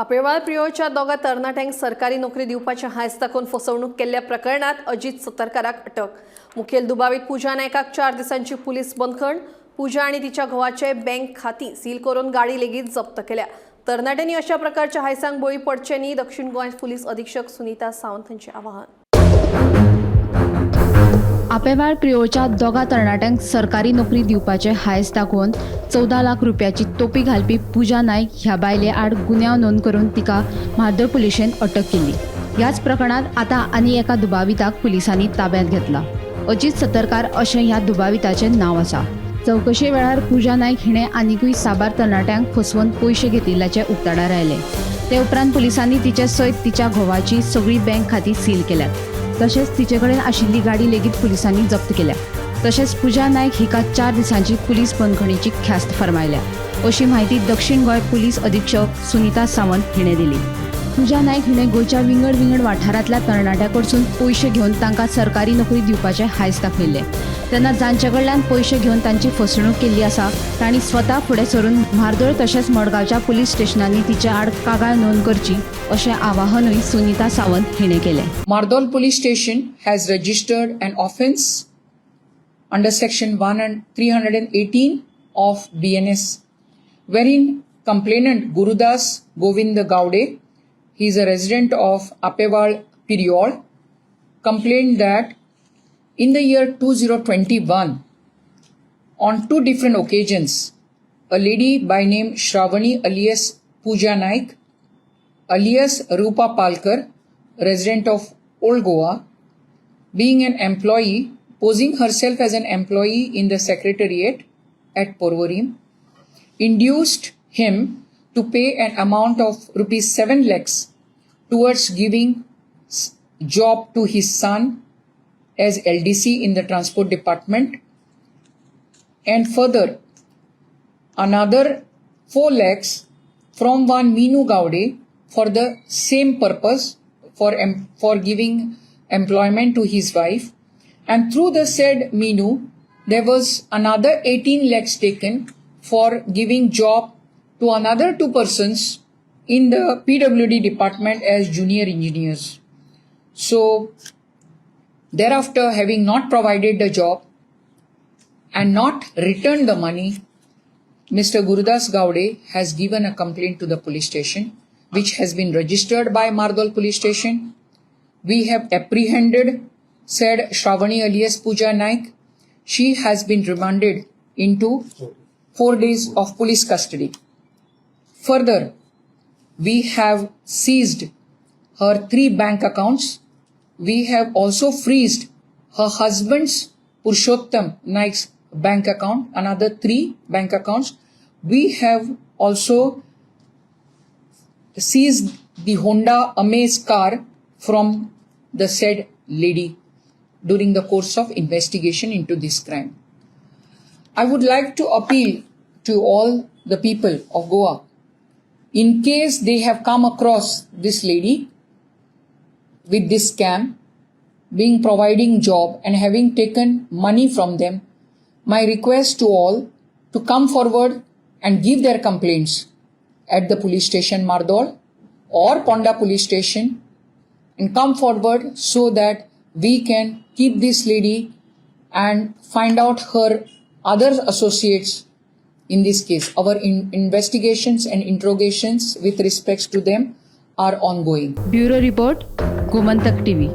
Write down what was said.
आपेवाळ प्रियोळच्या दोगा तरणाट्यांक सरकारी नोकरी दिवपाचें हांयस दाखोवन फसवणूक केल्ल्या प्रकरणात अजित सतरकाराक अटक. मुखेल दुबावीत पूजा नायकाक 4 दिसांची पुलीस बंदखण. पूजा आनी तिच्या घोवाचे बँक खाती सील करून गाडी लेगीत जप्त केल्या. तरणाट्यांनी अशा प्रकारच्या हायसांक बळी पडचे न्ही, दक्षिण गोंय पुलीस अधीक्षक सुनीता सावंत हांचें आवाहन. आपेवाळ प्रियोळच्या दोगा तरणाट्यांक सरकारी नोकरी दिवपाचे हांयस दाखोवन 14 लाख रुपयाची तोपी घालपी पूजा नायक ह्या बायले आड गुन्यांव नोंद करून तिका म्हार्दोळ पुलिशेन अटक केली. ह्याच प्रकरणांत आतां आनी एका दुबाविताक पुलिसांनी ताब्यांत घेतला. अजित सतरकार अशें ह्या दुबाविताचें नांव आसा. चवकशे वेळार पूजा नायक हिणें आनिकूय साबार तरणाट्यांक फसवून पयशे घेतिल्ल्याचें उक्ताडार आयलें. ते उपरांत पुलिसांनी तिचे सयत तिच्या घोवाची सगळी बँक खाती सील केल्यात. तशेंच तिचे कडेन आशिल्ली गाडी लेगीत पुलिसांनी जप्त केल्या. तशेंच पूजा नायक हिका 4 दिसांची पुलीस बंदखणीची ख्यास्त फर्मायल्या, अशी माहिती दक्षिण गोंय पुलीस अधीक्षक सुनीता सावंत हिणें दिली. पूजा नायक हिणें गोंयच्या विंगड विंगड वाठारांतल्या तरणाट्यां कडसून पयशे घेवन तांकां सरकारी नोकरी दिवपाचें हांयस दाखयल्लें. तेन्ना जांचे कडल्यान पयशे घेवन तांची फसवणूक केल्ली आसा तांणी स्वता फुडें सरून म्हार्दोळ तशेंच मडगांवच्या पुलीस स्टेशनांनी तिचे आड कागाळ नोंद करची, अशें आवाहनूय सुनीता सावंत हिणें केलें. Mardol Police Station has registered an offence under section 1 and 318 of BNS, wherein complainant Gurudas Govind Gaude, he is a resident of Apewal, Priol, complained that in the year 2021, on two different occasions, a lady by name Shravani alias Pooja Naik alias Rupa Palkar, resident of Old Goa, being an employee, posing herself as an employee in the secretariat at Porvorim, induced him to pay an amount of rupees 7 lakhs towards giving job to his son as LDC in the transport department, and further another 4 lakhs from one Meenu Gaude for the same purpose, for giving employment to his wife, and through the said Meenu there was another 18 lakhs taken for giving job to another two persons in the PWD department as junior engineers. So thereafter, having not provided the job and not returned the money, Mr. Gurudas Gaude has given a complaint to the police station, which has been registered by Mardol Police Station. We have apprehended said Shravani alias Pooja Naik. She has been remanded into 4 days of police custody. Further, we have seized her three bank accounts. We have also freezed her husband's, Purushottam Naik's, bank account, another three bank accounts. We have also seized the Honda Amaze car from the said lady during the course of investigation into this crime. I would like to appeal to all the people of Goa, in case they have come across this lady with this scam, being providing job and having taken money from them, my request to all to come forward and give their complaints at the police station Mardol or Ponda Police Station and come forward so that we can keep this lady and find out her other associates in this case. Our investigations and interrogations with respects to them are ongoing. Bureau report, Gomantak TV.